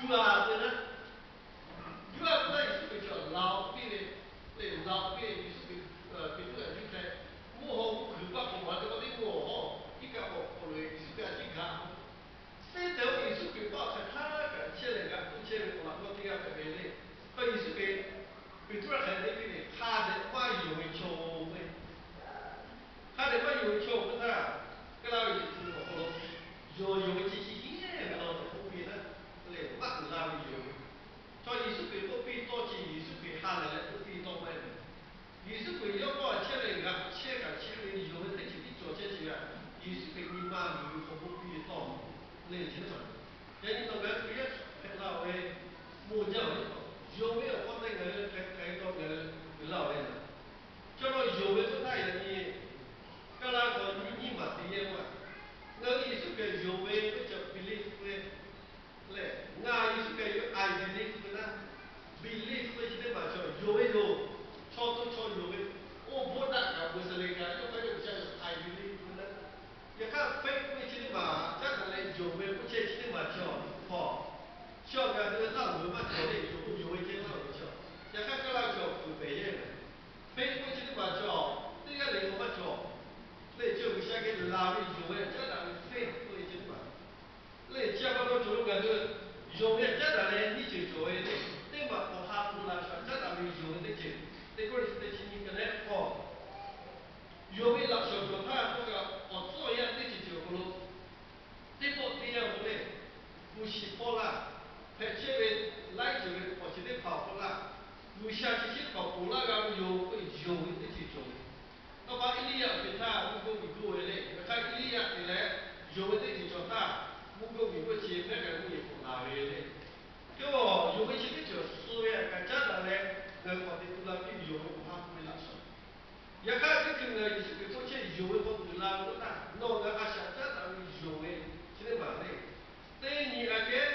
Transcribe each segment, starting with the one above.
Yuˇ a te naˉ, yuˇ a te naˉ Yeˍsuˆ Hkriꞈ cawˬ laˬ piˇ ve, lehˬ laˬ piˇ ve Yeˍsuˆ Hkriꞈ, Peˍtruˆ a yuˇ hk'e, mvuhˇ haw mvuhˇ kuiˬ paˆ k'awꞈ maˍ te k'o teˇ mvuhˇ hawˉ iˉ kaˆ k'awꞈ k'oꞈ loꞈ-e, Yeˍsuˆ Hkriꞈ a ciˉ gaˬ k'o, seˉ tehˬ-oˬ Yeˍsuˆ Hkriꞈ paˆ hk'aˬ htaˇ kaꞈ chehˇ leh g'aꞈ k'oˆ chehˇ ve k'awꞈ laꞈ g'awˇ teˇ g'aˇ hpehꞈ ve le. K'o Yeˍsuˆ Hkriꞈ Peˍtruˆ hk'aˬ hk'e te piˇ ve, hk'a dehꞈ maˇ yonˍ ve chaw-oˬ ve, hk'a dehꞈ maˇ yonˍ ve chaw-oˬ ve htaˇ, kaˇ laˇ ve Yeˍsuˆ Hkriꞈ awˬ hk'aw lo yonˍ yonˍ ve chi chi hiˉ ve law tehꞈ k'oˆ piˇ naˉ, lehˬ maˇ uiˍ la ve yoˬ. Chaw Yeˍsuˆ Hkriꞈ k'oˆ piˇ tawˇ chi Yeˍsuˆ Hkriꞈ ha lehˬ leh k'oˆ piˇ tawˇ maˇ heˆ ve. Yeˍsuˆ Hkriꞈ yawˇ kawˇ a chehˇ ve g'aꞈ chehˇ kaꞈ chehˇ ve yonˍ ve teˇ ceuˬ tiˉ cawˬ chehˇ chi ve htaꞈ Yeˍsuˆ Hkriꞈ nyi ma luˬ ve hk'aw k'oˆ piˇ ve tawˇ le chi teˇ maˬ. Yaꞈ nyi nawˬ ngaˬ hui Hkriꞈ yaˇ hpehꞈ la-oˬ ve, bon jaˇ-oˬ ve, yonˍ ve awˬ hk'aw te ngaˬ hui hk'aˬ hk'e taw ngaˬ hui uiˍ la-oˬ ve, chaw lo yonˍ ve k'oˆ htaˇ yaꞈ nyi kaˇ laˇ k'awꞈ nyi nyiˇ maˬ te yehˇ maˇ. Ngaˬ hui Yeˍsuˆ Hkriꞈ yonˍ ve k'oˆ cawˬ believe ve lehˬ, ngaˬ Yeˍsuˆ Hkriꞈ yonˍ, I believe ve naˉ, believe ve chi teˇ maˬ cawˬ yonˍ ve yoˬ. Chaw to chaw yonˍ ve, oˇ bvuhˆ daꞈ kaꞈ G'uiˬ sha leh kaꞈ yawˇ hk'aˇ yawˇ G'uiˬ sha yonˍ, I believe ve naˉ. Yaꞈ hk'aˇ faith ve chi teˇ maˬ caˉ daꞈ leh yonˍ ve k'oˆ chehˇ chi teˇ maˬ cawˬ hk'aw, chi awˬ ngaˬ hui laˇ loˍ ve maˇ cawˬ le, yonˍ k'o yonˍ ve ceh laˇ loˍ ve cawˬ. Yaꞈ hk'aˇ kaˇ laˇ cawˬ kuˬ pehˬ yehˇ ve, faith ve chi teˇ maˬ cawˬ teˇ g'aˇ le k'o maˇ cawˬ. Lehˬ chi G'uiˬ sha geh laˬ ve yonˍ ve caˉ daꞈ ve faith ve chi teˇ maˬ lehˬ chi a pa taw cawˬ lo ngaˬ hui yonˍ ve htaꞈ caˉ daꞈ leh nyiˇ ceuˬ cawˬ ve le. Teˇ maˬ k'awꞈ ha pu laꞈ shaw caˉ daꞈ ve yonˍ ve teˇ ceuˬ, teˇ kawˇ le chi teˇ chi nyi ka leh k'awꞈ yonˍ ve laꞈ shawnˍ cawˬ htaˇ k'oˆ kaꞈ awˬ tcuhˉ awˬ yanˇ teˇ ceuˬ ceuˬ awˬ hk'aw lo teˇ pawˆ teˇ yanˇ k'o lehˬ, hpu shi hpawˇ laˇ, hpehꞈ chehˇ ve laiˉ ceuˬ ve awˬ ceuˬ teˇ hpaˍ awˬ hk'aw laˇ, G'uiˬ sha chi shiˉ hk'awꞈ ponˬ laˇ g'a ve yoˬ k'oˆ ve yonˍ ve teˇ ceuˬ cawˬ ve. Awˬ pa Eˇliˇyaꞈ awˬ ceuˬ htaˇ mvuhˇ gawˇ miˬ gawˇ ve le. Yaꞈ hk'aˇ Eˇliˇyaꞈ te leh yonˍ ve teˇ ceuˬ cawˬ htaˇ, mvuhˇ gawˇ miˬ gawˇ chi mehˉ k'ai mvuhˇ yeˬ k'awꞈ laˬ ve le. Hk'e yonˍ ve chi teˇ ceuˬ suh ve kaꞈ caˉ daꞈ leh, ngaˬ hui k'awꞈ te tu la piˇ ve yonˍ ve k'awꞈ ha pu ve laꞈ shaw. Yaꞈ hk'aˇ teˇ hkui ngaˬ hui Yeˍsuˆ Hkriꞈ hk'oˆ chehˇ yonˍ ve k'awꞈ uiˍ la ve k'oˆ htaˇ, nawˬ ngaˬ a shaꞈ caˉ daꞈ ve yonˍ ve chi teˇ maˬ le. Teˇ nyi aꞈ kehˉ,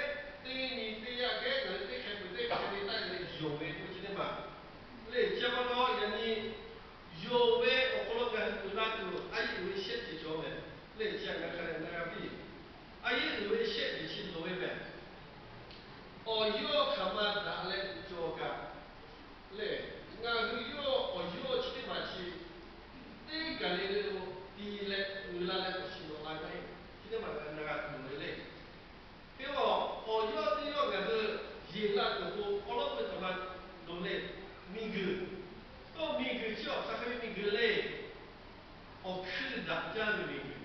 teˇ nyi teˇ yanˇ aꞈ kehˉ ngaˬ hui teˇ hk'e peuˬ teˇ hk'e ve taˆ leh yonˍ ve k'oˆ chi teˇ maˬ lehˬ, chi a pa taw yaꞈ nyi yonˍ ve awˬ hk'aw lo ngaˬ hui uiˍ la tuˬ a yeˇ uiˍ ve shehˆ ceuˬ cawˬ mehˍ. Lehˬ chi a ngaˬ hui hk'a dehꞈ na g'a piˇ, a yeˇ uiˍ ve shehˆ ceuˬ chi loˍ ve mehˍ. Awˬ yawˇ hk'aˬ ma daꞈ leh cawˬ kaꞈ lehˬ, ngaˬ hui yawˇ awˬ yawˇ chi teˇ maˬ chi teˇ kaˬ le le lo ti leh uiˍ la leh awˬ shiˍ lawꞈ la ve, chi teˇ maˬ ngaˬ hui na g'a tuˬ loˍ ve le. Hk'e awˬ, awˬ yawˇ teˇ yawˇ ngaˬ hui yeˬ la tuˬ awˬ pon awˉ lawˉ peuˇ taˍ ma loˍ le, miˬguiˬ. Tawˇ miˬguiˬ chi awˬ hk'aˬ hk'e ve miˬguiˬ le. Awˬ hkuiˇ daꞈ jaˇ ve miˬguiˬ.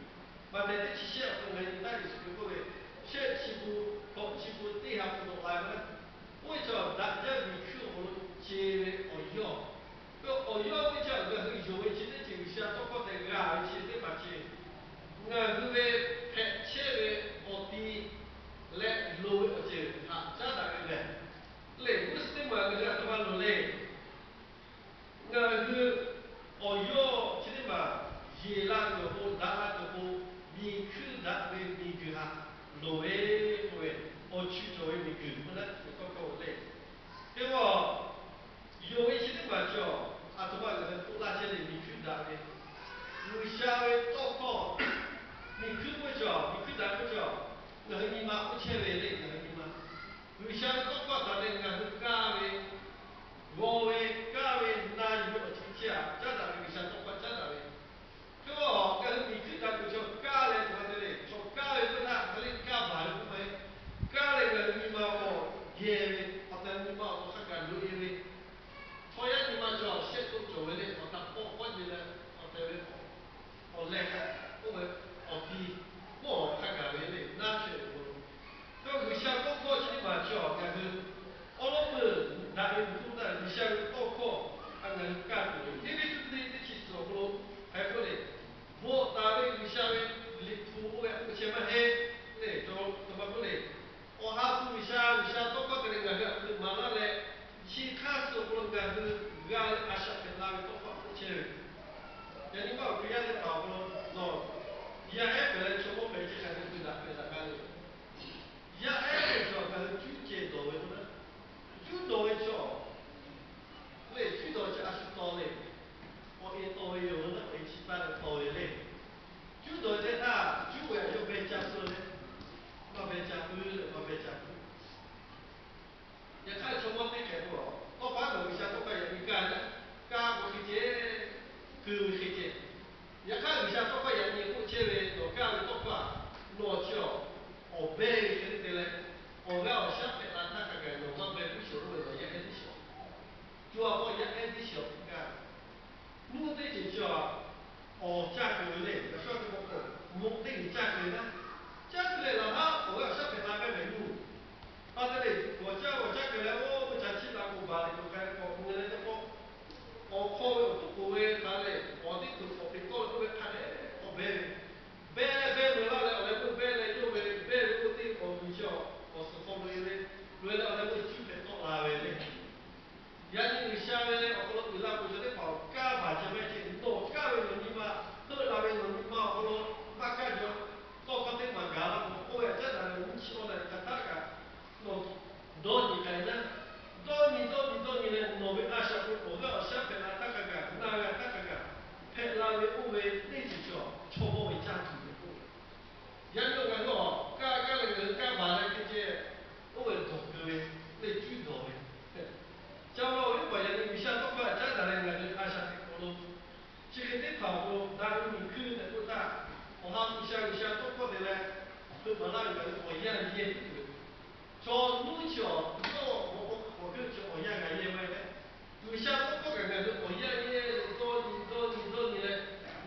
Maꞈhtehˍ teˇ chi shehˆ awˬ hk'aw lo ngaˬ hui nyi taˉ Yeˍsuˆ Hkriꞈ k'oˆ ve, shehˆ chi pu, hkawꞈ chi pu teˇ ha pu dawꞈ la ve naˉ, oˇ ve chaw daꞈ jaˇ ve miˬ hkuiˇ awˬ hk'aw lo ce ve awˬ yawˇ. K'o awˬ yawˇ oˇ ve chaw ngaˬ hui yonˍ ve chi teˇ ceuˬ G'uiˬ sha tawˇ hkawˇ tehꞈ g'a ve chi teˇ hpaˍ ce, ngaˬ hui ve hpehꞈ chehˇ ve awˬ ti leh loˍ ve awˬ ceuˬ htaꞈ caˉ daꞈ ve mehˍ. Lehˬ g'uˇ suhˍ teˇ maˬ ngaˬ hui a htoꞈ ma loˍ le. Ngaˬ hui awˬ yawˇ chi teˇ maˬ yeˬ la tuˬ awˬ pon, daꞈ la tuˬ awˬ pon, miˬ hkuiˇ daꞈ ve miˬguiˬ htaꞈ loˍ ve k'oˆ ve, awˬ chuˬ cawˬ ve miˬguiˬ k'oˆ naˉ tuˬ tawˇ hkawˇ le. Hk'e k'o, yonˍ ve chi teˇ maˬ cawˬ, a htoꞈ ma ngaˬ hui k'oˆ laˇ chehˇ le, miˬ hkuiˇ daꞈ ve, G'uiˬ sha ve tawˇ hkawˇ, miˬ hkuiˇ k'oˆ cawˬ, miˬ hkuiˇ daꞈ k'oˆ cawˬ, ngaˬ hui nyi ma k'oˆ chehˇ ve le, ngaˬ hui nyi ma. G'uiˬ sha ve tawˇ hkawˇ htaꞈ leh ngaˬ hui kaˇ ve, g'aw ve, kaˇ ve, na yuˬ ve awˬ ceuˬ chi htaꞈ caˉ daꞈ ve, G'uiˬ sha tawˇ hkawˇ caˉ daꞈ ve. Hk'e k'o, ngaˬ hui miˬ hkuiˇ daꞈ tuˬ chaw kaˇ leh tuˬ ma te le, chaw kaˇ ve k'oˆ htaˇ hk'aˬ le kaˇ baˬ ve k'oˆ ma e. Kaˇ leh ngaˬ hui nyi ma k'awꞈ geh ve, awˬ tehˬ nyi ma awˬ hk'aˇ kaꞈ loꞈ e ve, chaw yaˇ nyi ma cawˬ shehˆ toˆ cawˬ ve le, awˬ htaꞈ pawˆ pawˆ nyi leh awˬ tehˬ ve awˬ leh hk'a k'oˆ ve, awˬ ti k'oˆ awˬ hk'a gaˬ ve le, naˇ chehˇ ve k'o, yawˇ G'uiˬ sha tawˇ hkawˇ chi teˇ maˬ cawˬ ngaˬ hui awˉ lawˉ peuˬ daꞈ ve tuˬ k'oˆ htaˇ, G'uiˬ sha ve tawˇ hkawˇ a ngaˬ hui kaˇ tuˬ ve, Hteˇ ve tuˇ te teˇ chi suhˍ awˬ hk'aw lo hk'aˬ hk'e k'oˆ le, bvuhꞈ taˍ ve G'uiˬ sha ve Liꞈ hpu oˇ ve k'oˆ chehˇ maˇ heˆ le, cawˬ hk'aˬ ma k'oˆ le, awˬ ha hpu G'uiˬ sha, G'uiˬ sha tawˇ hkawˇ te leh ngaˬ hui a hk'e maˍ laˇ leh, chi hk'aˇ suh awˬ hk'aw lo ngaˬ hui g'a leh a shaꞈ hpehꞈ la ve tawˇ hkawˇ k'oˆ chehˇ ve, yaꞈ nyi maˇ awˬ Hkriꞈ yaˇ teˇ hpaˍ awˬ hk'aw lo nawˬ yawˇ awˬ hk'aw lo chi awˬ yanˇ g'a yehˇ maˇ heˆ leh, G'uiˬsha tawˇ hkawˇ kaꞈ ngaˬ hui awˬ yanˇ yehˇ leh dawˇ nyi dawˇ nyi dawˇ nyi leh,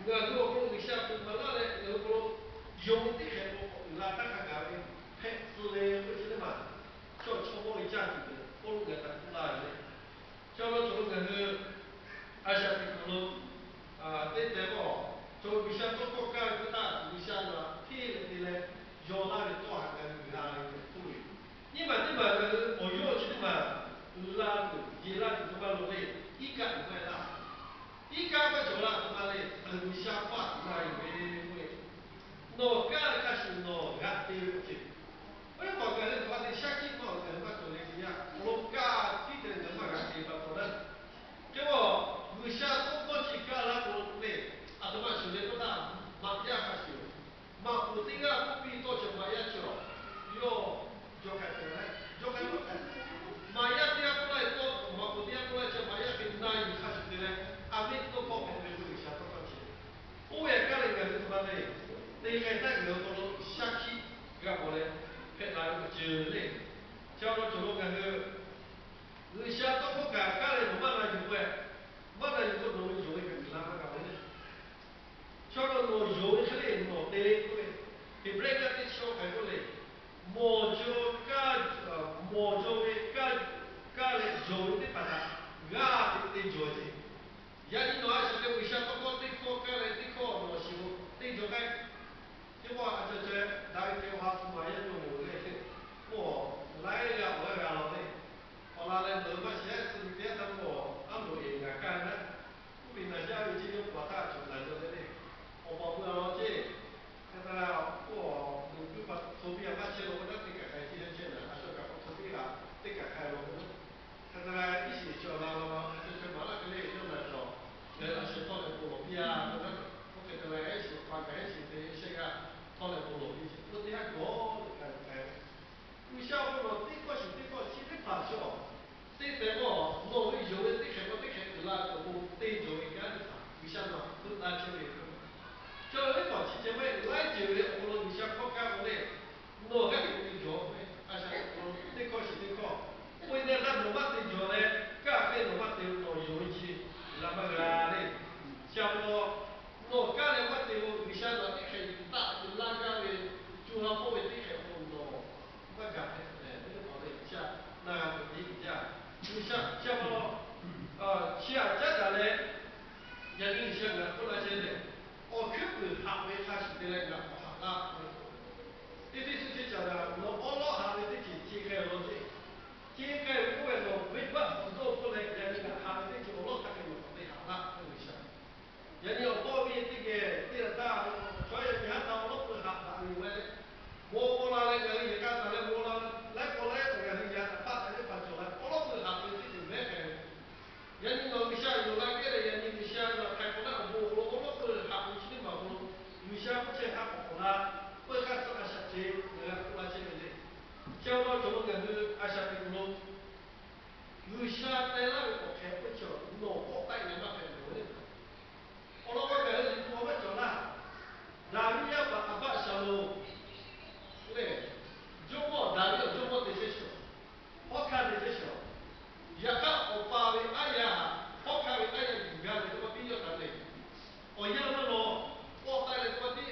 ngaˬ hui awˬ hk'aw lo G'uiˬsha hpu maˍ laˇ leh ngaˬ hui hk'aw lo yonˍ ve teˇ hkeh k'o, k'awꞈ uiˍ la htaˇ hk'a gaˬ ve hpehꞈ tcuh ve k'oˆ chi teˇ maˬ, chaw chaw mawˇ ve caˇ tuˬ ve k'oˆ lo ngaˬ htaꞈ k'oˆ laˇ ve le. Chaw lo cawˬ lo ngaˬ hui a shaꞈ teꞈ kuiˬ lo teˇ teh k'o, chaw G'uiˬsha tawˇ hkawˇ kaˇ ve htaˇ G'uiˬsha naˬ hteˇ leh te leh yaw laˇ ve tawˇ htaꞈ ngaˬ hui g'a ve tehꞈ k'oˆ ve. Nyiˇ maˬ teˇ maˬ ngaˬ hui awˬ yawˇ chi teˇ maˬ uiˍ la tuˬ yeˬ la tuˬ hk'aˬ ma lo le, iˉ kaˆ tuˬ maˇ heˆ laˇ. Iˉ kaˆ maˇ cawˬ la hk'aˬ ma le, G'uiˬsha paˆ uiˍ la yoˬ ve k'oˆ ve, nawˬ kaˇ ve hk'a shuˍ nawˬ g'aꞈ te ve awˬ ceuˬ. Oˇ ve hk'aw ngaˬ hui hk'aˬ ma te shaˉ hkiˆ maˇ awˬ ngaˬ hui maˇ cawˬ le teˇ yanˇ, awˬ lawn kaˇ tiˉ te ngaˬ hui maˇ g'aꞈ te pa taw naˉ. Hk'e k'o, G'uiˬsha tawˇ hkawˇ chi kaˇ laˇ k'o le, aˬ htoꞈ ma shuˍ le k'oˆ htaˇ, maꞈ yaˇ hk'a shuˍ, maꞈ poˍ teˇ g'aˇ k'oˆ piˇ tawˇ cawˬ maꞈ yaˇ chi awˬ, yawˇ jawˇ hk'aˬ cawˬ leh, jawˇ hk'aˬ maˇ hk'aˬ, maꞈ yaˇ teˇ g'aˇ k'oˆ laˇ ve tawˇ, maꞈ poˍ teˇ g'aˇ k'oˆ laˇ ve chi maꞈ yaˇ hk'e na yuˬ hk'a shuˍ te leh, a miˉ tawˇ hkawˇ hpehꞈ ve k'o G'uiˬsha tawˇ hkawˇ chi. Oˇ ve kaˇ leh ngaˬ hui hk'aˬ ma le, te k'ai htaˇ ngaˬ hui hk'aw lo shaˉ hkiˆ g'a mawˬ leh hpehꞈ la ve awˬ ceuˬ le. Chaw lo cawˬ lo ngaˬ hui G'uiˬsha tawˇ hkawˇ kaꞈ kaˇ leh nawˬ maˇ na yuˬ k'o, maˇ na yuˬ k'o nawˬ ve yonˍ ve kaꞈ uiˍ la maˇ g'a ve le. Chaw lo nawˬ yonˍ ve hk'e le nawˬ te k'oˆ ve, Heˍbrehˇ kaˇ teˇ chi awˬ hk'aˬ hk'e k'oˆ le, mawˬ jaw kaˇ, mawˬ jaw ve kaˇ, kaˇ leh yonˍ ve teˇ hpaˍ htaꞈ g'aˇ te te jawˬ ce. Yaꞈ nyi nawˬ a shaꞈ teꞈ G'uiˬsha tawˇ hkawˇ teˇ hkawˇ kaˇ leh teˇ hkawˇ nawˬ shiˍ lo teˇ jaw k'ai. Teˇ pawˆ a ca ca daꞈ ve hk'e awˬ ha hpu maˍ yaˇ cawˬ ve le. K'o, laiˉ g'aˇ awˬ g'aˇ g'a law le. Awˬ laˬ leh nawˬ hui maˇ shehˍ suh nyi teˇ g'aˇ htaˇ k'o, aˉ loꞈ eˍ ngaˬ kaˇ naˉ, uˉ peꞈ naˬ jaˇ ve ceˇ yawˇ paˍ htaˇ cawˬ naˬ jaw le le. Awˬ paˍ awˬ meuˇ a law ceˇ. Hk'e te leh, k'o, awˬ moˍ kuiˇ pa hto piˇ a maˇ chehˇ lo k'o naˉ teˇ kaꞈ k'ai ceˇ yaˇ chehˇ naˬ, a shaꞈ kaꞈ k'o hto piˇ a, teˇ kaꞈ k'ai lo k'o, hk'e te leh iˉ shiˍ chi awˬ la la la, a shaꞈ chehˇ maˍ laˇ hk'e le yawˇ naˬ cawˬ. Ngaˬ hui a shaꞈ tawˇ leh bon lawˬ piˇ a k'o naˉ, oˇ hk'e te leh iˉ shiˍ pa kaꞈ iˉ shiˍ te shehˆ g'aˇ tawˇ leh bon lawˬ piˇ ce. Oˇ teˇ haˉ gawˬ le k'ai k'ai G'uiˬsha awˬ hk'aw lo teˇ hkawˇ shiˍ teˇ hkawˇ chi teˇ hpaˍ chaw, teˇ pehˍ k'o, nawˬ ve yonˍ ve teˇ hkeh k'o teˇ hkeh uiˍ la tuˬ awˬ pon te jawˬ ve kanˉ teˇ hpaˍ G'uiˬsha nawˬ htaꞈ heuˆ la chehˇ ve yoˬ. Chaw teˇ hpaˍ chi ceh maˇ heˆ, laiˉ ceuˬ ve awˬ hk'aw lo G'uiˬsha hkawˇ kaˇ k'o le, nawˬ g'aˇ hteꞈ k'oˆ ve jawˬ ve, a shaꞈ teꞈ k'o teˇ hkawˇ shiˍ teˇ hkawˇ, k'oˆ ve teˇ htaˇ nawˬ maˇ te jawˬ leh, kaˇ hk'e nawˬ maˇ te ve nawˬ yonˍ ve chi uiˍ la maˇ g'a le. Chi pa taw, nawˬ kaˇ leh maˇ te k'o G'uiˬsha nawˬ teˇ hkeh yuˬ taˆ uiˍ la gaˇ ve, co ha hpawˇ ve teˇ hkeh k'o nawˬ maˇ gaˬ hpehꞈ leh, teˇ hpaˍ ve G'uiˬsha na g'a tuˬ te uiˍ jaˇ. G'uiˬsha chi pa taw, chi htaꞈ caˉ taˍ leh, yaꞈ nyi G'uiˬsha ngaˬ k'oˆ laˇ chehˇ lehˬ, awˬ hkuiˉ puiˍ haꞈ ve hk'a shuˍ te leh ngaˬ k'awꞈ haꞈ laˇ. Eˇfeˇsuꞈ chi caˍ daꞈ nawˬ awˉ lawˉ haꞈ ve teˇ ceuˬ ce k'ai law ceˇ. Ce k'ai ve k'oˆ ve nawˬ venˇbaˆ hpfuhˍ dawˇ hpfuhˆ leh yaꞈ nyi ngaˬ haꞈ ve teˇ ceuˬ awˬ lawˉ htaˇ hk'e nawˬ k'awꞈ te haꞈ laˇ k'oˆ ve G'uiˬsha. Yaꞈ nyi awˬ hpawˇ ve teˇ geh teˇ g'aˇ htaˇ, chaw yaꞈ nyi haˉ htaˇ awˬ lawˉ peuˬ haꞈ daꞈ ve yoˬ leh, bon paw la leh ngaˬ hui yehˬ k'a taˍ leh bon la leh, laiˉ k'awꞈ laiˉ ngaˬ hui yaꞈ htaꞈ paˆ taˍ ve pa cawˬ la, awˬ lawˉ peuˬ haꞈ ve teˇ ceuˬ mehˉ k'ai ve. Yaꞈ nyi nawˬ G'uiˬsha yonˍ la kehˉ leh, yaꞈ nyi G'uiˬsha yonˍ htaꞈ hk'ai k'awꞈ laˇ awˬ bon awˬ hk'aw lo awˬ lawˉ peuˬ haꞈ ve chi teˇ maˬ awˬ hk'aw lo, G'uiˬsha k'oˆ chehˇ haˉ k'awꞈ k'awꞈ la, peuˬ hk'a suh a shaꞈ teꞈ ngaˬ hui g'a k'oˆ laˇ chehˇ ve le. Chi awˬ lawn cawˬ lo ngaˬ hui a shaꞈ teꞈ kuˬ lo, G'uiˬsha teh laˇ ve k'awꞈ hk'e k'oˆ chi awˬ nawˬ k'awꞈ taˆ e leh maˇ hpehꞈ ve le. Awˬ lawn k'o ngaˬ hui liꞈ hpu awˬ maˇ cawˬ laˇ. Daˍviˆ yaˇ paˍ Aˍbaˆ Shaˍlonˍ lehˬ, jawˇmawˇ Daˍviˆ awˬ jawˇmawˇ te chehˇ shawˍ, hawˉ hkanˇ te chehˇ shawˍ. Yaꞈ hk'aˇ, awˬ pa ve aˉ yaˇ htaꞈ hawˉ hkanˇ ve aˉ yaˇ yuˬ gaˇ ve k'oˆ piˇ yawˇ htaꞈ lehˬ, awˬ yanˇ maˇ lawˬ, k'awꞈ taˆ leh k'oˆ piˇ.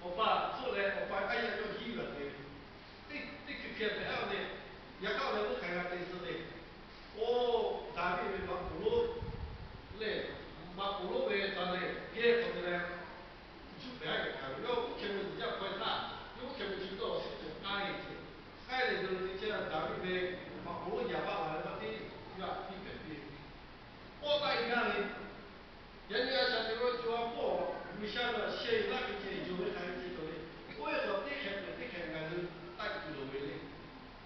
Awˬ pa tcuhˆ leh awˬ pa aˉ yaˇ yawˇ hiˉ ve teˇ, teˇ hkui hkeh hpehꞈ a ve, yaꞈ hk'aˇ leh oˇ hk'aˬ g'a te suh le. Oˇ Daˍviˆ ve maꞈ poˍ lonˉ lehˬ, maꞈ poˍ lonˉ ve htaꞈ lehˬ geh k'awꞈ te leh, juˆ pehˍ a yehˬ hkanˍ ve yawˇ uˉ hkeh ve uiˍ jaˇ hkawehˇ htaˇ, yawˇ uˉ hkeh ve chi dawˇ awˬ suhˉ ceuˬ k'ai ce. K'ai leh dawˇ te chehˇ Daˍviˆ ve maꞈ poˍ lonˉ yaꞈ baˆ la ve maˇ tiˉ, yawˇ htaꞈ piˇ pehˍ piˇ ve, k'awꞈ taˆ e gaˇ ve. Yaꞈ nyi a shaꞈ teꞈ ve co ha hpawˇ G'uiˬsha nawˬ sheh yuˬ laˇ hk'e ceh yonˍ ve hk'aˬ hk'e ceh cawˬ le. Oˇ ve k'awꞈ teˇ hkeh peuˬ teˇ hkeh ngaˬ hui taˆ tuˬ loˍ ve le.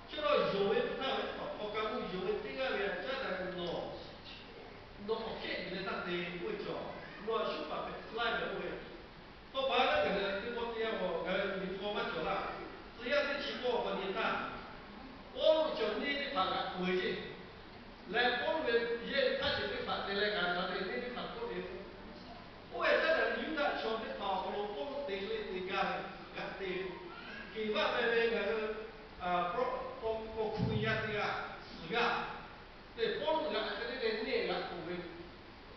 Chi nawˬ yonˍ ve teˇ htaˇ ve teˇ hpaˍ hk'aw ka mvuhˇ yonˍ ve teˇ g'aˇ ve a caˉ daꞈ ve nawˬ, nawˬ k'awꞈ hkehˆ yuˬ leh taˇ te k'oˆ ve cawˬ, nawˬ a shu paˍ hpehꞈ tcuh laˇ ve k'oˆ ve, tawˇ pa laˇ ngaˬ hui teˇ pawˆ teˇ yanˇ k'o ngaˬ hui liꞈ hpu maˇ cawˬ laˇ. Tcuh yaˇ teˇ chi pawˆ awˬ pa nyi htaˇ, Pawˇluꞈ cawˬ neˇ teˇ hpaˍ g'aꞈ k'oꞈ e ceˇ leh, Pawˇluꞈ ve yehˇ ve htaˇ ceuˬ teˇ hpaˍ te leh g'a g'a te neˇ teˇ hpaˍ k'oˆ ve, oˇ ve caˉ daꞈ ve Yuˇdaꞈ chaw teˇ hpaˍ awˬ hk'aw lo Pawˇluꞈ te le te gaˇ ve g'aꞈ te ve, Keˍvaˆ meh ve ngaˬ hui, a, pro, pro, pro, yaˇ, lehˬ Pawˇluꞈ g'aꞈ hk'e te leh neˇ g'aꞈ k'oˍ ve,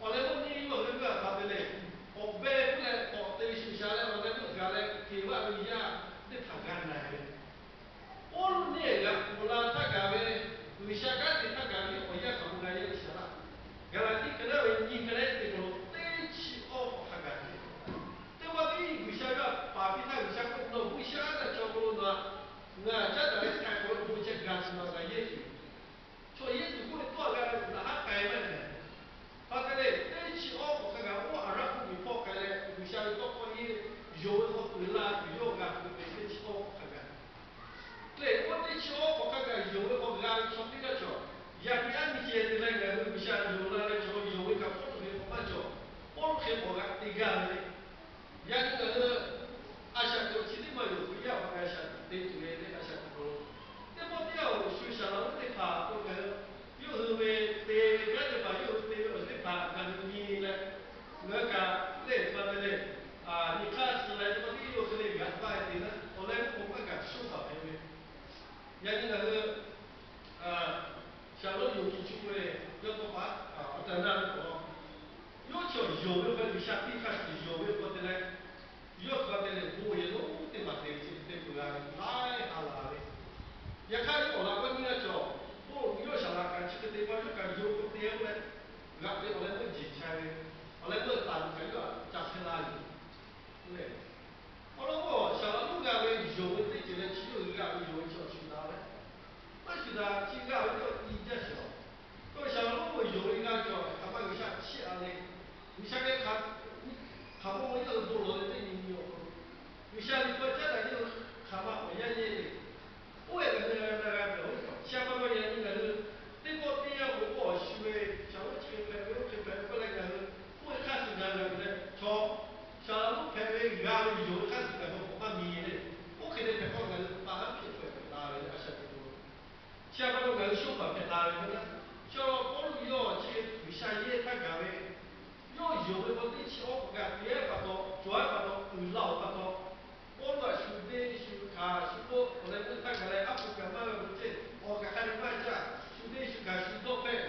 awˬ leh meuˇ neˇ yawˇ ve g'aˇ pa te leh, awˬ beh puiˉ leh k'awꞈ te shu sha leh awˬ leh meuˇ gaˬ leh keˬ vaˇ ve yaˇ teˇ hpaˍ g'a na ve. Pawˇluꞈ neˇ g'aꞈ k'oˍ la htaˇ gaˬ ve, G'uiˬsha kanˉ te htaˇ gaˬ ve awˬ yanˇ hk'aˬ ma g'a yehˇ ve shaˍ laˇ. Gaˍlaˍtiˆ hk'e leh ve nyiˇ hk'e leh teˇ hk'aw lo teˇ chi awˇ k'awꞈ hk'a gaˬ ve. Teˇ pawˆ tiˉ G'uiˬsha g'aˇ paˍ piˇ htaˇ G'uiˬsha k'oˆ, Nawˬ hui shaˉ taˇ chaw hk'aw lo nawˬ htaꞈ ngaˬ caˉ daꞈ leh htaꞈ k'oˍ ve bon ceh gaˬ tuˬ nawˬ gaˬ yehˇ tuˬ, chaw yehˇ tuˬ k'oˆ ve tawˇ g'a ve laꞈ haˉ k'ai maˇ hpehꞈ. Pa te leh teˇ chi awˇ k'awꞈ hk'a gaˬ, oˇ aˍraˆ hpu miˬ hpawˇ k'ai leh G'uiˬsha ve tawˇ hkawˇ yeˇ yonˍ ve hk'aw uiˍ la tuˬ yawˇ g'a tuˬ ve teˇ chi awˇ k'awꞈ hk'a gaˬ lehˬ, oˇ teˇ chi awˇ k'awꞈ hk'a gaˬ yonˍ ve hk'aw g'a ve chaw teˇ g'aˇ cawˬ. Yaꞈ nyi aˉ nyi ceh te leh ngaˬ hui G'uiˬsha yonˍ la leh chaw yonˍ ve kaꞈ Pawˇluꞈ ve hk'aw maˇ cawˬ. Pawˇluꞈ hk'e k'awꞈ g'aꞈ te gaˇ ve le. Yaꞈ nyi ngaˬ hui a shaꞈ teꞈ chi teˇ maˇ yoˬ. Hkriꞈ yaˇ awˬ hk'aw a shaꞈ teꞈ te tuˬ ve le, a shaꞈ teꞈ k'o, teˇ pawˆ teˇ yanˇ awˬ shu shaˍ laꞈ lonˉ teˇ hpaˍ k'o, ngaˬ hui yawˇ hui ve te ve kanˉ teˇ hpaˍ, yawˇ hui te ve awˬ ceuˬ teˇ hpaˍ ngaˬ hui nyi leh, ngaˬ hui kaꞈ lehˬ pa te leh, nyi hk'aˇ suh leh teˇ pawˆ teˇ yanˇ yawˇ hui hk'e le g'aꞈ baˇ e te naˉ, awˬ leh meuˇ k'o maˇ gaˬ shoˉ paˍ hpehꞈ ve. Yaꞈ nyi ngaˬ hui shaˍ laꞈ lonˉ yoˬ ki cuˇ ve, yawˇ tawˇ pa awˬ taˍ naˇ ve k'o, yawˇ chaw yonˍ ve hk'aw G'uiˬsha piˇ hk'a shuˍ yonˍ ve hk'aw te leh, yawˇ hk'a te leh bon yehˬ lonˉ teˇ maˬ te ve chi te peuˬ g'a ve laiˉ ha la ve. Yaꞈ hk'aˇ yawˇ awˬ laꞈ k'aw nyiˇ g'aˇ cawˬ, bon yawˇ shaˍ laꞈ kaꞈ chi hk'e te pa yawˇ kaꞈ yonˍ k'o te k'oˆ leh, g'aꞈ te awˬ leh meuˇ jeˬ chai ve, awˬ leh meuˇ taˍ ve kaꞈ yawˇ htaꞈ ca hpehˇ la yoˬ le. Awˬ lawn k'o, shaˍ laꞈ lonˉ g'a ve yonˍ ve teˇ ceuˬ leh chi yawˇ hui g'a ve yonˍ ve chi awˬ shuˍ daꞈ leh, maˇ shuˍ daꞈ chi g'a ve teˇ awˬ ti jaˇ shawˍ. K'o shaˍ laꞈ lonˉ ve yonˍ ve g'a cawˬ hk'aˬ ma G'uiˬsha chiˇ a le. G'uiˬsha geh hk'aˬ hk'aˬ ma ma yawˇ hui bon lawˬ leh teˇ nyi nyi awˬ hk'aw lo, G'uiˬsha ve tawˇ caˉ daꞈ yawˇ hui hk'aˬ ma awˬ yanˇ yehˇ ve, oˇ ve ngaˬ hui na g'a peuˬ. Shaˍ pa taw yaꞈ nyi ngaˬ hui teˇ pawˆ teˇ yanˇ k'o, oˇ awˬ shu ve shaˍ lonˉ chi hk'e hpehꞈ ve, oˇ hk'e hpehꞈ ve k'oˆ leh ngaˬ hui oˇ ve hk'aˇ suh g'a g'a ve leh chaw, shaˍ laꞈ lonˉ hpehꞈ ve g'a ve yonˍ ve hk'aˇ suh gaˬ ve k'awꞈ maˇ mi le. Oˇ hk'e te hpehꞈ k'o ngaˬ hui pa haˉ hpehꞈ hpehꞈ la ve le, a shaꞈ teꞈ k'o Chi pa taw ngaˬ hui shoˉ paˍ hpehꞈ la ve k'o, chaw Pawˇluꞈ yawˇ chi hk'e G'uiˬsha yehˇ htaˇ gaˬ ve, yawˇ yonˍ ve k'o teˇ chi awˇ k'awꞈ gaˬ te pa taw, cawˬ pa taw, uiˍ la awˬ pa taw, Pawˇluꞈ htaꞈ shu deˇ shu hkanˍ shu k'oˆ awˬ leh meuˇ htaˇ gaˬ leh aˉ pu kaꞈ maˇ g'a k'o ceh, awˬ kaꞈ hk'a dehꞈ maˇ caˇ, shu deˇ shu hkanˍ shu dawˇ hpehˇ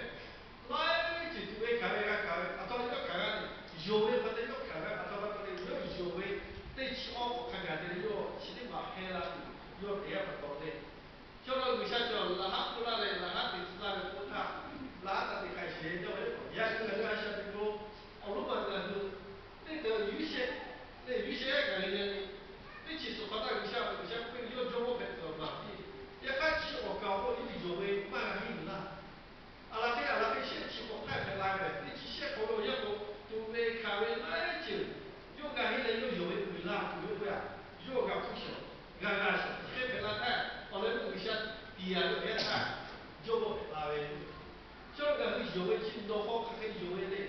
laiˉ ceuˬ tuˬ ve hkanˍ ve g'a hkanˍ ve pa taw yawˇ hkanˍ g'a tuˬ, yonˍ ve pa taw yawˇ hkanˍ g'a pa taw pa taw leh yawˇ yonˍ ve teˇ chi awˇ k'awꞈ hk'a gaˬ te leh yawˇ chi teˇ hpaˍ hpehˇ la tuˬ yawˇ te yaˇ pa taw le. Chaw lo G'uiˬsha cawˬ laꞈ haˉ k'oˆ laˇ leh laꞈ haˉ teꞈ tcuh laˇ ve k'oˆ htaˇ, laꞈ haˉ taꞈ teꞈ hk'ai sheˍ ve cawˇ ve, yaꞈ nyi ngaˬ hui a shaꞈ teꞈ k'o, awˬ lonˉ ma ngaˬ hui teˇ kaˬ yuˇ shehˆ leh yuˇ shehˆ kaꞈ le yaꞈ nyi, teˇ chi suhˍ hk'aw htaˇ G'uiˬsha ve G'uiˬsha k'oˆ ve yawˇ jawˇ mawˇ hpehꞈ tuˬ awˬ maˬ piˇ. Yaꞈ hk'aˇ chi awˬ kaˍ awˬ hk'oˆ lo yawˇ yonˍ ve maˇ g'a henˇ laˇ. Aˬ laˬ hk'e aˬ laˬ hk'e shehˆ chi k'awꞈ htaˇ hpehꞈ la ve, teˇ chi shehˆ hk'aw lo yawˇ k'o, tuˬ ve hkanˍ ve laiˉ ceuˬ yawˇ g'a henˇ leh yawˇ yonˍ ve uiˍ la tuˬ ve k'o yaꞈ, yawˇ g'a hpuˇ shawˍ, g'a g'a shawˍ, chi hk'e hpehꞈ la htaˇ, awˬ leh meuˇ G'uiˬsha tiˍ a ve awˬ yanˇ htaˇ, jawˇ mawˇ hpehꞈ la ve. Chaw ngaˬ hui yonˍ ve chi nawˬ hk'aw hk'aˬ hk'e yonˍ ve le.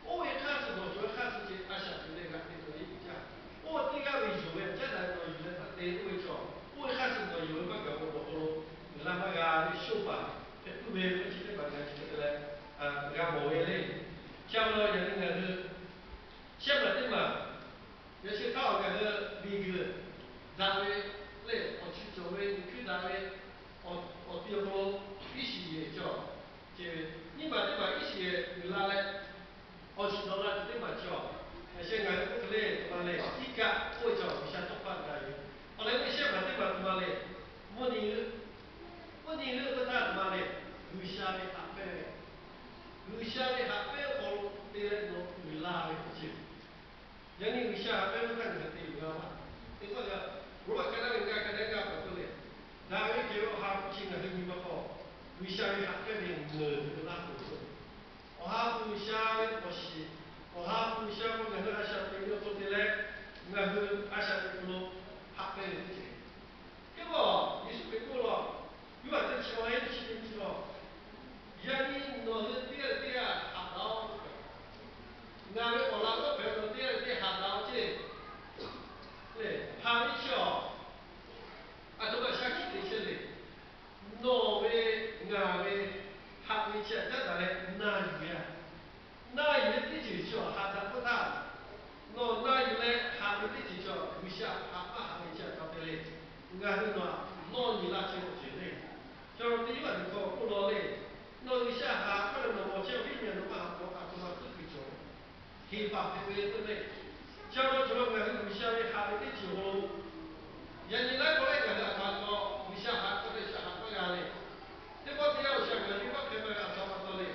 Oˇ ve hk'aˇ suh nawˬ cawˬ ve hk'aˇ suh ceh a shaꞈ tuˬ leh g'aꞈ te tuˬ ve iˉ kaˇ, oˇ teˇ g'aˇ ve yonˍ ve caˉ daꞈ ve nawˬ yuˬ leh htaˇ te oˇ ve cawˬ, oˇ ve hk'aˇ suh nawˬ yonˍ ve maˇ gaˬ k'o nawˬ hk'aw lo uiˍ la maˇ g'a ve shoˉ paˍ hpehꞈ tuˬ ve chi teˇ hpaˍ ngaˬ hui chi hk'e te leh g'a mawˬ ve le. Chi pa taw yaꞈ nyi ngaˬ hui shehˆ maˬ teˇ maˬ, yaꞈ sheh htaˇ awˬ ngaˬ hui miˬguiˬ daꞈ ve lehˬ, awˬ chi cawˬ ve miˬ hkuiˇ daꞈ ve awˬ ti awˬ hk'aw lo iˉ shiˍ yehˬ cawˬ. Ceh ve nyiˇ maˬ teˇ maˬ iˉ shiˍ yehˬ uiˍ la leh, awˬ shiˍ dawˬ la tuˬ teˇ maˬ cawˬ. Yaꞈ sheh ngaˬ hui k'oˆ hk'e le, a ma le, iˉ kaˆ k'oˆ ve cawˬ G'uiˬsha tawˇ hpaˆ daꞈ ve. Awˬ leh meuˇ shehˆ maˬ teˇ maˬ tuˬ ma le, mvuhˇ nyi leuˆ, mvuhˇ nyi leuˆ k'oˆ htaˇ tuˬ ma le, G'uiˬsha ve haꞈ pehnˇ ve, G'uiˬsha ve haꞈ pehnˇ awˬ hk'aw lo te leh nawˬ uiˍ la ve k'oˆ ceh. Yaꞈ nyi G'uiˬsha haꞈ pehnˇ ve htaˇ ngaˬ hui te uiˍ la maˇ, teˇ pawˆ g'a, Roˉmaꞈ ka naˉ ve g'a ka naˉ g'a pa taw leh, daꞈ ve kehˬ ve awˬ ha hpu chi ngaˬ hui nyi ma hk'aw, G'uiˬsha ve haꞈ pehnˇ ve ngeuˍ ve laˇ tuˬ yoˬ. Awˬ ha hpu G'uiˬsha ve awˬ shiˍ, awˬ ha hpu G'uiˬsha k'o ngaˬ hui a shaꞈ teꞈ ve awˬ hk'aw te leh, ngaˬ hui a shaꞈ teꞈ hk'aw lo haꞈ pehnˇ ve teˇ ceuˬ. Teˇ pawˆ Yeˍsuˆ Hkriꞈ k'oˆ law, Yoˇhanˬ teˇ chi awˬ ha iˉ chi teˇ chi awˬ, yaꞈ nyi nawˬ hui teˇ g'aˇ leh teˇ g'aˇ haꞈ daꞈ-oˬ. Ngaˬ ve awˬ laꞈ g'awˇ hpehꞈ nawˬ teˇ g'aˇ leh teˇ g'aˇ haꞈ daꞈ-oˬ ceˇ. Lehˬ, haꞈ ve chi awˬ, aˬ htoꞈ ma shaˉ hkiˆ te chehˇ le. Nawˬ ve, ngaˬ ve, haꞈ ve chi htaꞈ caˉ daꞈ leh na yuˬ ve a. Na yuˬ ve teˇ ceuˬ chi awˬ haꞈ daꞈ k'oˆ htaˇ, nawˬ na yuˬ leh haꞈ ve teˇ ceuˬ chi awˬ G'uiˬsha haꞈ maˇ haꞈ ve chi htaꞈ pa te le. Ngaˬ hui nawˬ htaꞈ nawˇ nyi laˇ chehˇ ve awˬ ceuˬ le. Chaw teˇ g'aˇ teˇ hkawˇ k'oˆ law le. G'uiˬsha haꞈ k'oˆ leh nawˬ mawˬ chehˇ ve teˇ nyi nawˬ maˇ haꞈ k'o, a htoꞈ ma tuˉ kuiˬ cawˬ, heˍ paˍ hpehꞈ ve k'oˆ ve. Chi awˬ lawn cawˬ lawˬ ngaˬ hui G'uiˬsha ve haꞈ ve teˇ ceuˬ awˬ hk'aw lo, yaꞈ nyi laiˉ k'awꞈ laiˉ ngaˬ hui a htoꞈ ma taw G'uiˬsha haꞈ k'oˆ ve G'uiˬsha haꞈ maˇ g'a le. Teˇ pawˆ teˇ yanˇ G'uiˬsha ngaˬ hui venˇbaˆ hk'e maˇ g'a a htoꞈ ma taw le.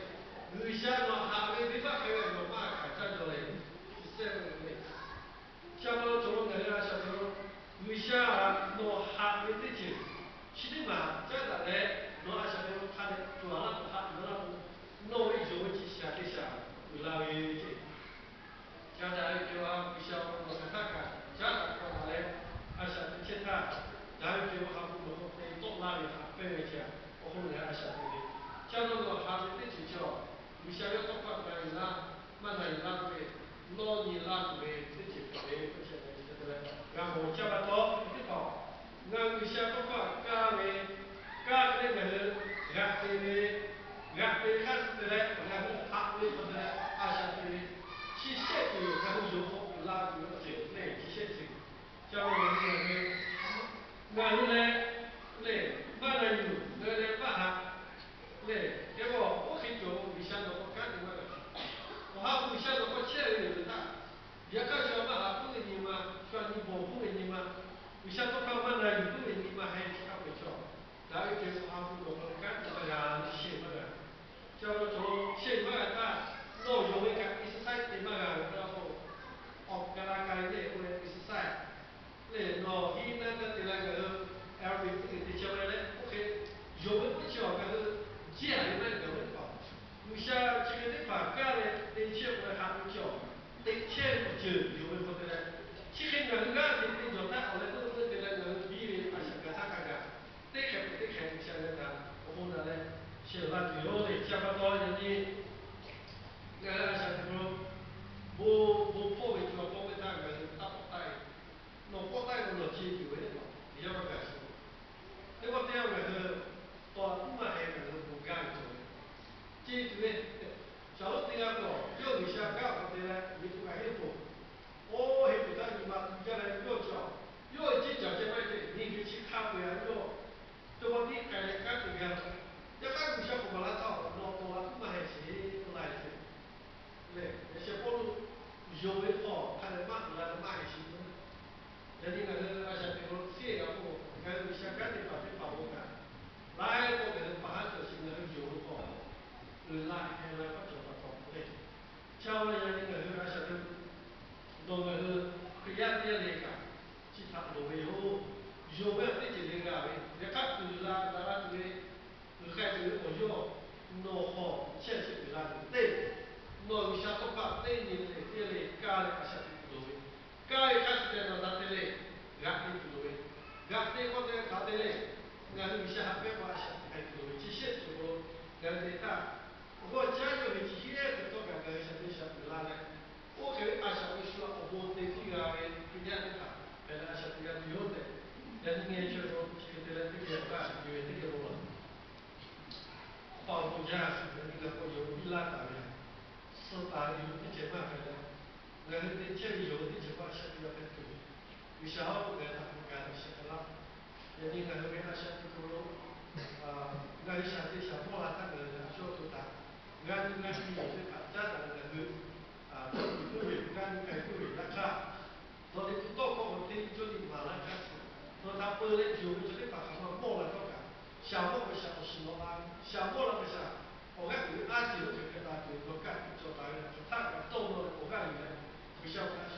G'uiˬsha nawˬ haꞈ ve venˇbaˆ hk'e ve nawˬ maˇ kaꞈ caˇ jaw le. Chi sehˉ ve le. Chi awˬ lawn cawˬ lawˬ ngaˬ hui a shaꞈ teꞈ lo, G'uiˬsha nawˬ haꞈ ve teˇ ceuˬ chi teˇ maˬ caˉ daꞈ leh, nawˬ a shaꞈ teꞈ lo hk'a dehꞈ cawˬ laˇ k'o, haꞈ yuˬ laˇ k'o, nawˬ ve yonˍ ve chi shaˍ teˇ shaˍ uiˍ la ve ceˇ. Ca daꞈ ve kehˬ ve G'uiˬsha awˬ hk'aw lo hk'aˬ htaˇ kaꞈ caˉ daꞈ k'aw daꞈ leh, a shaꞈ teꞈ chehˇ htaˇ, daꞈ ve kehˬ ve ha hpu nawˬ hk'aw te tawˆ laˇ ve haꞈ pehnˇ ve chi awˬ hk'aw lo ngaˬ hui a shaꞈ teꞈ ve. Chi awˬ lawn nawˬ haꞈ ve teˇ ceuˬ chi awˬ, G'uiˬsha yawˇ tawˇ hkawˇ na yuˬ laˇ, maˇ na yuˬ laˇ k'oˆ ve, nawˇ nyi laˇ tuˬ ve teˇ ceuˬ hpehꞈ ve k'oˆ chi hk'e te leh, g'a mawˬ caˇ pa taw, teˇ hpaˍ ngaˬ hui G'uiˬsha tawˇ hkawˇ kaˇ ve, kaˇ hk'e leh ngaˬ hui g'aꞈ te ve, g'aꞈ te ve hk'a shuˍ te leh ngaˬ hui haꞈ ve k'o te leh a shaꞈ teꞈ ve, chi shehˆ ceuˬ ngaˬ hui yonˍ k'o la tuˬ ve awˬ ceuˬ le, chi shehˆ ceuˬ. Ca ngaˬ hui ngaˬ hui leh, lehˬ maˇ na yuˬ, ngaˬ hui leh maˇ haꞈ, lehˬ kehˬ ve oˇ hk'e cawˬ lo G'uiˬsha nawˬ k'awꞈ kanˉ te maˇ g'a. Awˬ ha hpu G'uiˬsha nawˬ k'awꞈ chehˇ ve yoˬ ve htaˇ, yaꞈ hk'aˇ shu maˇ haꞈ k'oˆ ve nyi ma, shu nyi bawˬ k'oˆ ve nyi ma, G'uiˬsha tawˇ hkawˇ maˇ na yuˬ k'oˆ ve nyi ma hk'e chi hk'a peu-eˬ cawˬ. Daꞈ ve kehˬ ve awˬ ha hpu nawˬ k'awꞈ kanˉ te maˇ g'a, chi shehˆ maˇ g'a. Ca lo cawˬ lo shehˆ maˇ g'a htaˇ, nawˬ yonˍ ve kaꞈ exercise te maˇ g'a ve htaˇ k'o, awˬ ka la ka ve le k'oˆ leh exercise lehˬ nawˬ hiˉ naˇ taˇ te leh ngaˬ hui aerobic teˇ hk'e te chehˇ ve leh oˇ hk'e yonˍ ve k'oˆ chi awˬ ngaˬ hui jiˇ a ve maˇ heˆ gaˬ ve teˇ hpaˍ, G'uiˬsha chi hk'e teˇ hpaˍ kaˇ leh te chehˇ k'o leh haꞈ ve chi awˬ, teꞈ chehˇ ve awˬ ceuˬ yonˍ ve hk'aw te leh, chi hk'e ngaˬ hui g'aˇ hteꞈ te jawˬ htaˇ awˬ leh teˇ oˇ teˇ te leh ngaˬ hui biˇ ve a shaꞈ gaˬ htaˇ hk'a gaˬ, teˇ hk'e k'o teˇ hk'e G'uiˬsha leh kaꞈ awˬ bon daꞈ leh shehˍ laˇ tuˬ yoˬ le. Chi pa taw yaꞈ nyi ngaˬ hui a shaꞈ teꞈ lo, bon bon hpawˇ ve cawˬ k'oˆ ve htaˇ ngaˬ hui taˇ pawˆ taˆ e, nawˬ pawˆ taˆ e k'o nawˬ ce tuˬ ve, G'uiˬsha maˇ gaˬ sheˍ. Teˇ pawˆ teˇ yanˇ ngaˬ hui tawˍ tuˉ maˇ heh ngaˬ hui bon gaˇ ve cawˬ ve, ce tuˬ ve, shaˍ lonˉ teˇ g'aˇ k'o yawˇ G'uiˬsha gaˇ k'awꞈ te leh miˬ tuꞈ kaꞈ heˆ poˬ, oˇ heˆ poˬ htaˇ nyi ma tu jaˇ leh yawˇ cawˬ, yawˇ ve ceˇ caˬ ceh maˇ heˆ ce, miˬ guiˬ chi hk'a peu-eˬ a yawˇ, teˇ pawˆ tiˉ k'ai leh kanˉ te g'a. Yaꞈ hk'aˇ G'uiˬsha k'awꞈ maˍ laˇ htaˇ, nawˬ tawˍ la tuˉ maˇ heh sheˍ k'oˆ la e ce. Lehˬ, yaꞈ sheh Pawˇluꞈ yonˍ ve hk'aw hk'a dehꞈ maˇ uiˍ la leh maˇ heh sheˍ k'o, yaꞈ nyi ngaˬ hui a shaꞈ teꞈ lo ciˉ g'a k'o, ngaˬ hui G'uiˬsha kanˉ te paˍ teˇ hpaˍ k'o kaꞈ, laiˉ k'awˇ ngaˬ hui paˍ haˉ cawˬ sheˍ ngaˬ hui yonˍ ve hk'aw uiˍ la heh la hk'aˇ cawˬ pa taw k'oˆ le. Ca la yaꞈ nyi ngaˬ hui a shaꞈ teꞈ lo, nawˬ ngaˬ hui Hkriꞈ yaˇ teˇ g'aˇ le kaꞈ chi htaꞈ loˍ ve yoˬ. Yonˍ ve teˇ ceuˬ le g'a ve, yaꞈ hk'aˇ uiˍ la daꞈ la tuˬ ve, uiˍ k'ai tuˬ ve awˬ yawˇ nawˬ hk'aw chehˇ chi uiˍ la tuˬ teˇ, nawˬ G'uiˬsha tawˇ hkawˇ teˇ nyi te teˇ le kaˇ leh a shaꞈ teꞈ tuˬ loˍ ve, kaˇ ve hk'a shuˍ te nawˬ daꞈ te le, g'aꞈ te tuˬ loˍ ve, g'aꞈ te k'awꞈ te daꞈ te le, ngaˬ hui G'uiˬsha haꞈ pehnˇ k'o a shaꞈ teꞈ k'ai tuˬ loˍ ve chi shehˆ ceuˬ k'o, ngaˬ hui te htaˇ, awˬ g'awˇ caˉ yawˇ ve chi shehˆ ceuˬ htawˇ kaꞈ ngaˬ hui shaꞈ teꞈ shaꞈ uiˍ la leh, oˇ hk'e ve a shaꞈ teꞈ shu awˬ bon te piˇ g'a ve Hkriꞈ yaˇ teˇ hpaˍ hpehꞈ leh a shaꞈ teꞈ g'a tuˬ yoˬ tehꞈ, yaꞈ nyi ngeh chaweh k'o chi hk'e te leh teˇ geh awˬ g'aˇ a shaꞈ teꞈ ve teˇ geh lo laˬ. Awˬ pa awˬ bon jaˇ, yaꞈ nyi ngaˬ k'awꞈ yonˍ piˇ laˇ taˍ ve, suh taˍ ve yonˍ ve teˇ ceuˬ maˇ hpehꞈ leh, ngaˬ hui te chehˇ ve yonˍ ve teˇ ceuˬ maˇ a shaꞈ teꞈ g'a hpehꞈ tuˬ, G'uiˬsha oˇ ngaˬ hui htaꞈ k'awꞈ gaˬ ve shehˍ hpaˇ laˇ. Yaꞈ nyi ngaˬ hui ve a shaꞈ teꞈ hk'aw lo ngaˬ hui shaˍ te shaˍ mawˇ la htaˇ ngaˬ hui a cawˇ to taˍ, g'a nyi g'a nyi yonˍ teˇ hpaˍ caˉ daꞈ ve ngaˬ hui, cawˇ tuˬ ve g'a nyi k'ai tuˬ ve laˇ hk'aˇ, nawˬ te tuˬ tawˇ hkawˇ k'o teˇ cawˇ nyi maˍ laˇ hk'aˇ, nawˬ htaꞈ peu leh yonˍ ve chaw teˇ hpaˍ hk'aˬ ma mawˇ la htawˇ kaꞈ, shaˍ mawˇ k'o shaˍ awˬ shiˍ nawꞈ la ve, shaˍ mawˇ la k'o shaˍ awˬ g'aˇ uiˍ ve a ceuˬ oˇ hk'e hpehꞈ la tuˬ ve nawˬ kaꞈ cawˬ taˍ ve htaꞈ hk'aˬ htaˇ kaꞈ tawˇ nawˬ leh awˬ g'aˇ yuˬ leh, G'uiˬsha awˬ htaꞈ